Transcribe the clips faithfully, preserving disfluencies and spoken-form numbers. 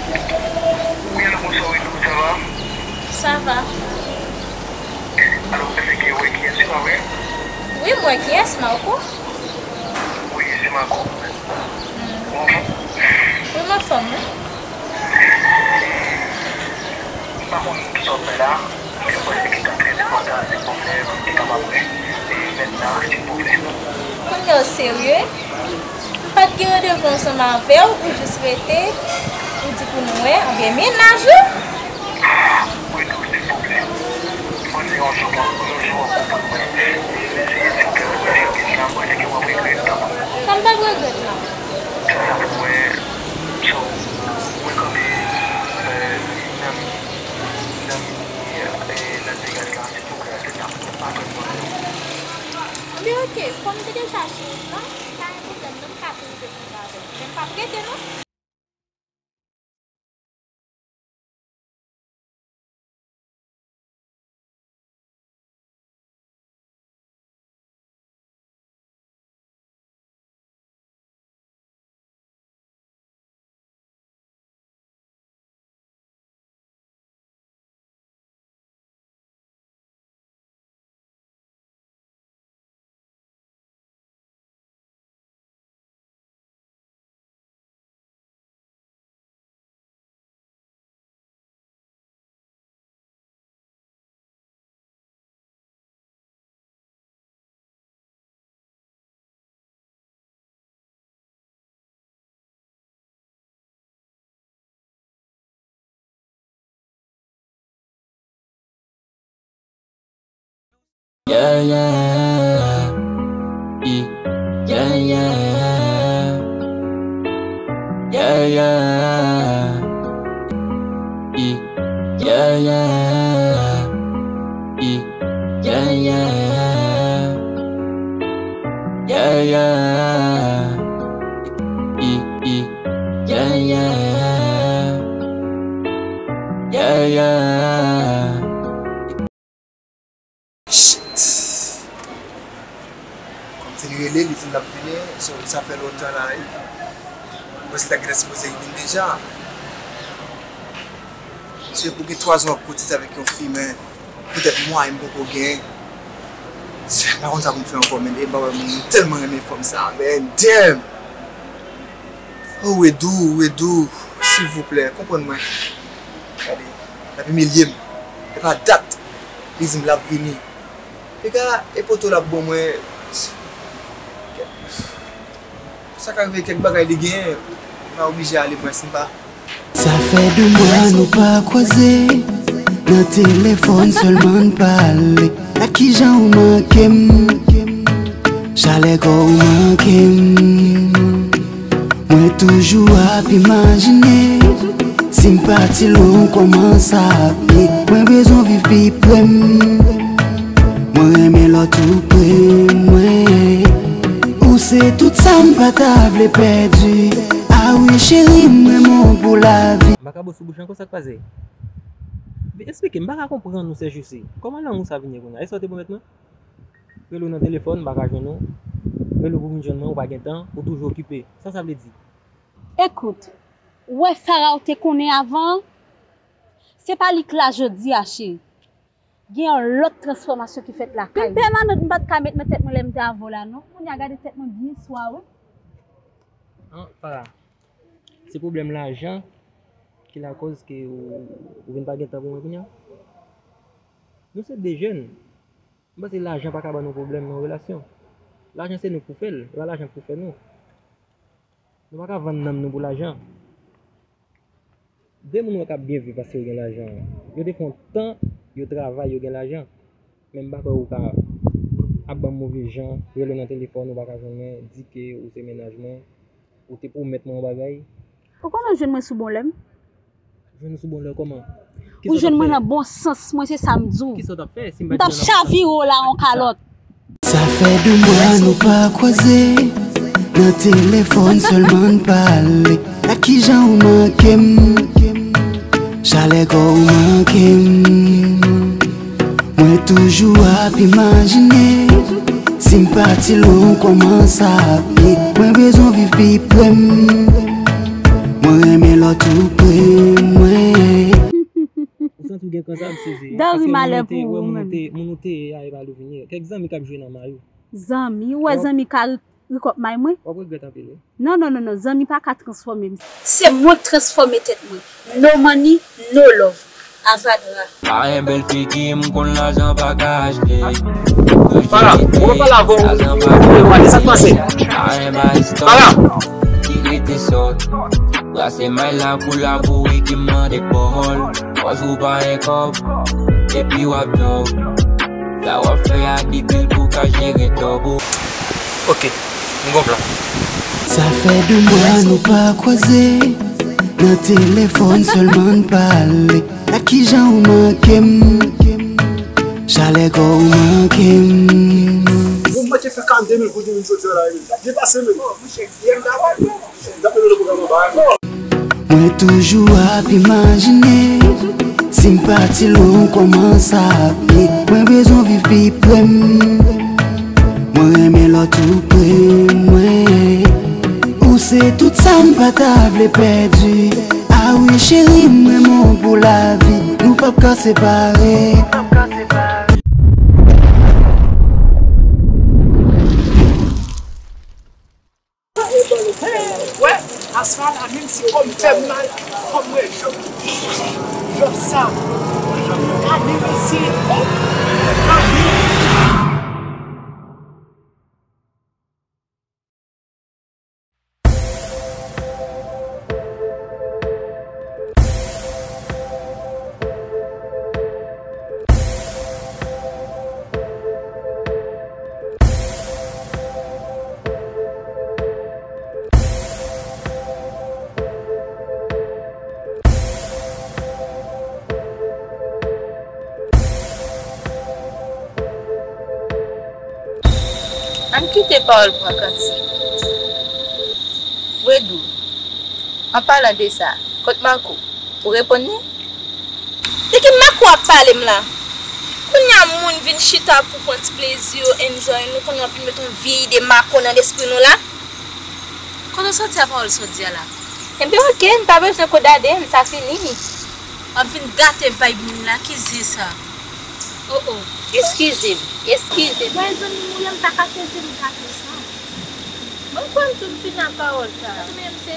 Wi, alo, bonswa, Widou, sa va? Sa va. Alo, èske w wè kiyès, se pa vre? Wi, m wè kiyès, Marco. Wi, se Marco. Ou anfòm? Wi, m anfòm, wi. M pa konn sa w ap fè la, men m panse ki ta trè enpòtan, silvouplè, pou m te kapab wè, e, mèt la, silvouplè. Kounye a w serye? M pa t gen randevou ansanm avè w, ou jis rete, ou di pou nou wè, oubyen mennaj ou? Widou, silvouplè. Mwen se yon jou, yon jou w ap konprann mwen. Mèsi, silvouplè, pou servis la, mwen, èske w ap regrèt tankou m? Sa m p ap regrèt la. Se sa pou mwen, so, mwen kanpe, e, nan, nan, e, Las Vegas la, silvouplè, se sa pou mwen, pa fè m manje. Anben, oke, kòm m te deja sou wout lan, pa gen pwoblèm non, m ka tou rive kontre avè w. Men m p ap rete non. Yeah, yeah. E, yeah, yeah. Yeah, yeah. E, yeah, yeah. E, yeah, yeah. Yeah, yeah. E, e, yeah, yeah. Yeah, yeah. Shit. Kòm se li rele, li di l ap vini, so, sa fè lontan la, wi. Mwen se ta gentan sipoze vin deja. Mesye, pou gen twa zan w ap kotize avèk yon fi, men poutèt mwayen m poko gen. M pa konn sa pou m fè ankò, men e baba, m tèlman renmen fanm sa, men damn! Oh, Widou, Widou, silvouplè, konprann mwen. Gade, l ap imilye m. E pa dat, li di m l ap vini. Piga, e poto l ap ban mwen. Sa ka rive kèk bagay li genyen, m a oblije ale mwen si m pa. Sa fè de mwa nou pa kwaze, nan telefòn sèlman n pale. Ak kijan ou manke m, chalè kò ou manke m. Mwen toujou ap imajine, si m pati lwen ou kòman sa ap ye. Mwen bezwen w viv pi pre m. Mwen renmen lè w tou pre mwen. Ou se tout sa m pa ta vle pèdi. A wi cheri, m renmen w pou lavi. M pa ka bo sou bouch ankò, sa k pase? Vin esplike m, m pa ka konprann ou sèjousi. Kòman lang ou sa vin ye kounye a? E sa w te pwomèt mwen? Rele w nan telefòn, m pa ka jwenn ou. Rele w pou vin jwenn mwen, ou pa gen tan, ou toujou okipe. Sa sa vle di? Ekout, ou wè Sara ou te konnen avan an? Se pa li k la jodi a, cheri. Gen yon lòt transfòmasyon ki fèt lakay li. Vin pèmanan, m pa t ka met nan tèt mwen lè m te avè w la, non. Kounye a, gade tèt mwen byen swa, wi. An, Sara, se pwoblèm lajan ki lakòz ke ou, ou vin pa gen tan pou mwen kounye a? Nou se de jèn. M panse lajan pa ka ban nou pwoblèm nan yon relasyon. Lajan se nou k pou fè l, e pa lajan k pou fè nou. Nou pa ka vann nanm nou pou lajan. De moun ou wè k ap byen viv paske yo gen lajan. Yo te fè yon tan, yo travay, yo gen lajan. Men m pa kwè ou ka ap ban m move jan, rele nan telefòn, ou pa ka jwenn mwen, di ke ou se mennaj mwen, ou te pwomèt mwen yon bagay. Ou konnen w jwenn mwen sou bon lè m? Jwenn ou sou bon lè kòman? Ou jwenn mwen nan bon sans mwen, se sa m di w. Kisa w t ap fè si m pa t jwenn nan bon sans? M t ap chavire w la yon kalòt. Sa fè de mwa nou pa kwaze, nan telefòn sèlman n pale. Ak kijan ou manke m, chalè kò ou manke m. Mwen toujou ap imajine, si m pati lwen ou kòman sa ap ye. Mwen bezwen w viv pi pre m. Mwen renmen lè Tou pre mwen. Ou santi w gen kran sa, m sezi. Dori, malè pou ou menm. Moun ou te ye a, e pa li w vin ye. Kèk zanmi k ap jwe nan mayo. Zanmi, ou wè zanmi ka ri-, rikòp may mwen? W ap regrèt anpil, wi. Non, non, non, non, zanmi pa ka transfòme m. Se mwen k transfòme tèt mwen. No money, no love. Avadra. Pa gen bèl figi, m konn lajan pa ka achte. Para, ou pa pale avè w. Ou pa di sa k pase. Para. Ki rete sòt. Brase may la kou labouri ki mande pòl. Pòz ou pa gen kòb. Epi w ap djòb. Sa w ap fè a kite l pou ka jere djòb ou. Ok, m gon plan. Sa fè de mwa nou pa kwaze. Nan telefòn sèlman n pale. Gad kijan ou manke m. Chalè kò ou manke m. Ou manke fè kal de mil pou de mil jodi a la, e, l ap depase menm. Monchè, byen m ta wè l. Mwen toujou ap imajine, si m pati lwen, kòman sa ap ye. Mwen bezwen viv pi pre m. Mwen renmen lè w tou pre mwen. Ou se tout sa m pa ta vle pèdi. A wi, cheri, m renmen w pou lavi. Nou p ap ka separe. Wè, asfalt la, menm si kò m fè m mal, fò m wè jòb, jòb sa. Gade mesye, oh, gade. Ann kite pawòl pran kantik. Wedou, an palan de sa, kot Marco? Ou reponn li? De ki Marco w ap pale m la? Kounye a moun vin chita pou pran ti plezi yo, enjoy nou, kounye a w vin met yon vye ide Marco nan lespri nou la? Kote w soti a pawòl sa w di a la? Ebyen, oke, m pa bezwen kodade m, sa fini. W ap vin gate vibe moun la, ki zen sa? Oh, oh. Eskize m, eskize m. Wè, zanmi m, ou ye, m pa ka tande m gate sa. Mwen kwè m tou m fini ak pawòl sa. Mwen menm, se,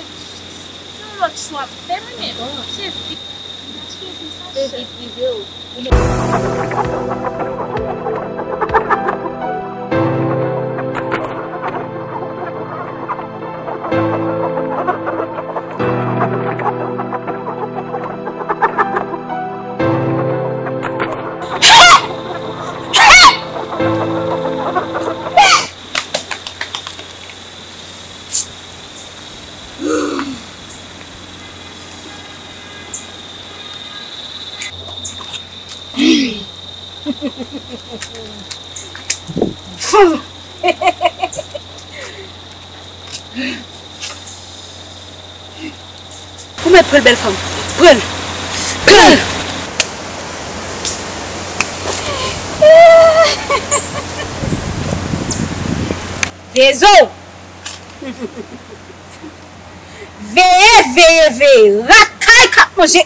se yon lòt chwa m fè, mwen menm. Se vi, se vi prive w. Ou mèt pran l, bèl fanm. Pran l. Pran l. Vezo. Veye, veye, veye. Rat kay k ap manje.